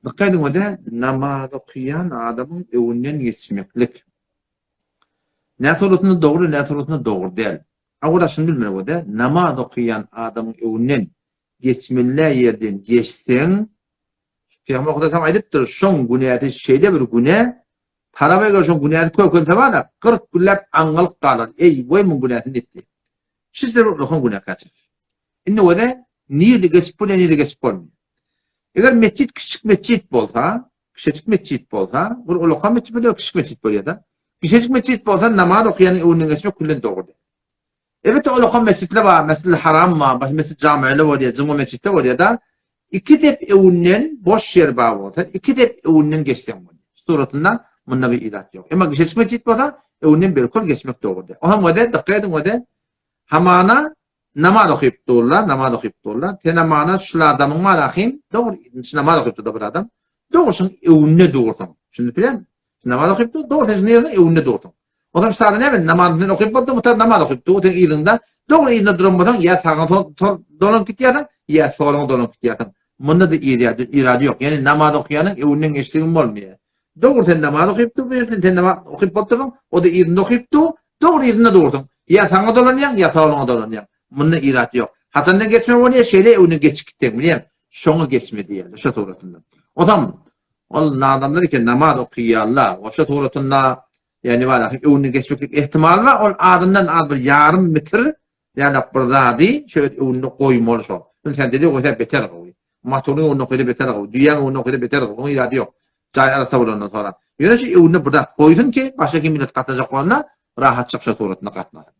Dykgat ediň o-da namaz okaýan adamyň öňünden geçmeklik. Nä suratynda dogry, nä suratynda dogry däl. Awala şuny bilmeli o-da, namaz okaýan adamyň öňünden geçmeli ýerden geçseň, Pygamber Hudaý aýdypdyr, şoň günäsi şeýle bir günä, taraba eger şoň günäsi kökelse bar-a, 40 günläp aňňalyk galar, eý, weý muň günäsini diýip. Şeýle bir ullakan günäkärçilik. Indi wede nirde geçip bolýar, nirde geçip bolmaýar. Eger metjit kiçijik metjit bolsa, kiçijik metjit bolsa, bir ulakan metjit bolýar, kiçijik metjit bolýar-da. Kiçijik metjit bolsa namaz okaýanyň öňünden geçmek küllen dogry däl. Elbetde ulakan metjitler bar, Mesjidil Haram bar, başga mesjid jamiler bolýar, juma metjitler bolýar-da. Iki dep öňünden boş ýer bar bolsa, iki dep öňünden geçseň bolýar. Suratynda munda bir ilat ýok. Emma kiçijik metjit bolsa, öňünden belkol geçmek dogry däl. Oňa wede dykgat ediň wede hamana Namaz okyp durlar, namaz okyp durlar. Sen amana şul adamyň bar ahym, dogry, şu namaz okyp durda bir adam. Dogry şuň öwünde dursuň. Düşünip bilen? Namaz okyp dur, dogry sen şuň ýerine öwünde dursuň. O zaman şada näme? Namaz sen okyp boldy, mutar namaz okyp dur, sen yzyňda. Dogry yzynda duran bolsaň, ýa sagyňa sol dolanyp gitýärsiň, ýa soluňa dolanyp gitýärsiň. Munda da irady, irady ýok. Ýani namaz okaýanyň öwünden geçdigiň bolmaýar. Dogry sen namaz okyp dur, sen, sen namaz okyp bolupdyrsyň, o da yzynda okyp dur, Dogry yzyna dursuň. Ýa saňa dolanýaň, ýa soluňa dolanýaň. Munda irat ýok. Haçandan geçme bolýar, şeýle öňüne geçip gitseň, bilýäň, şoňa geçme diýýärler, şo suratynda. Ozam ol nadamlar eken namaz okaýarlar. Oşa suratynda, ýagny bar, öňüne geçmeklik ehtimal bar, ol azyndan az bir ýarym metr ýa-da bir zady şo öňünde goýmaly şo. Indi sen dede goýsa beter gowy. Motoryň öňünde goýsa beter gowy, düýäň öňünde goýsa beter gowy, onuň irady ýok. Jaý arassa bolandan soňra. Ýöne şu öňünde bir zat goýsun ki, başga kim millet gatnajak bolanda rahatjyk şo suratynda gatnasyn.